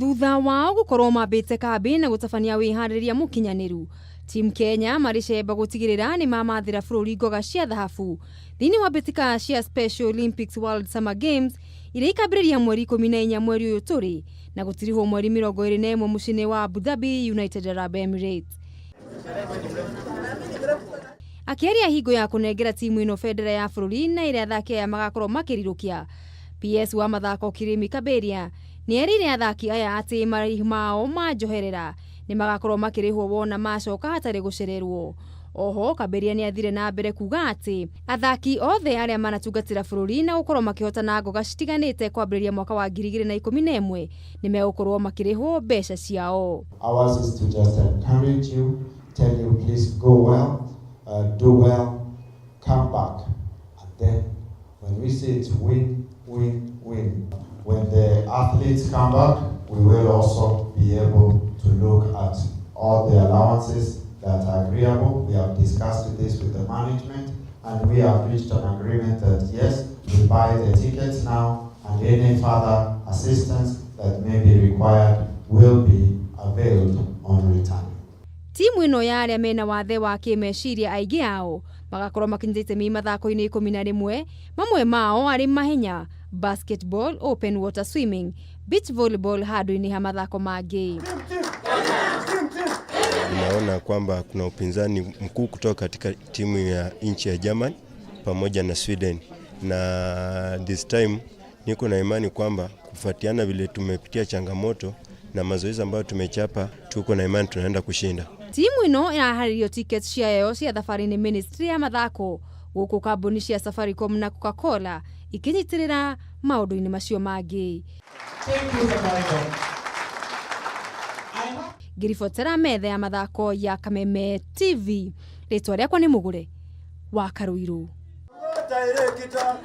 Thutha wao gũkorwo mambĩte kambĩ na gũtabania wĩharĩrĩria mũkinyanĩru, Team Kenya marĩ cemba gũtigĩrĩra nĩ mamathĩra bũrũri ngoga cia thahabu thĩinĩ wa mbĩtĩka cia Special Olympics World Summer Games iria ikambĩrĩria mweri 14 mweri ũyũ tũrĩ na gũtirihwo mweri 21 mũciĩ-inĩ wa Abu Dhabi, United Arab Emirates. Akĩaria hingo ya kũnengera timu ĩno bendera ya bũrũri na ĩrĩa athaki aya magakorwo makĩrirũkia, PS wa mathako Kirimi Kaberia nĩ erĩire athaki aya atĩ marĩhi mao ma njoherera nĩ magakorwo makĩrĩhwo wona macoka hatarĩ gũcererwo. Oho Kaberia nĩ athire na mbere kuga atĩ athaki othe arĩa manatungatĩra bũrũri na gũkorwo makĩhotana ngoga citiganĩte kwambĩrĩria mwaka wa 2011 nĩ megũkorwo makĩrĩhwo mbeca ciao. Ours is to just encourage you, tell you please go well, do well, come back. And then when we say it's win, win, win. When the athletes come back, we will also be able to look at all the allowances that are agreeable. We have discussed this with the management and we have reached an agreement that yes, we buy the tickets now and any further assistance that may be required will be availed on return. Timu ĩno ya arĩa mena wathe wa kĩmeciria aingĩ ao magakorwo makinyĩte itemi mathako-inĩ 11, mamwe mao arĩ mahenya, basketball, open water swimming, beach volleyball handũ-inĩ ha mathako mangĩ. Unaona kwamba kuna upinzani mkuu kutoka katika timu ya nchi ya German pamoja na Sweden, na this time niko na imani kwamba kufuatiana vile tumepitia changamoto na mazoezi ambayo tumechapa, tuko na imani tunaenda kushinda. Timu ĩno ĩraharĩrio tickets ciayo cia thabarĩ nĩ ministry ya mathako gũkũ kambuni cia Safaricom na Coca-Cola ikinyitĩrĩra maũndũ-inĩ macio mangĩ. Thank you, Safaricom. Ngĩribotera metha ya mathako ya Kameme TV, rĩtwa rĩakwa nĩ Mũgũre wa Karũirũ. Director.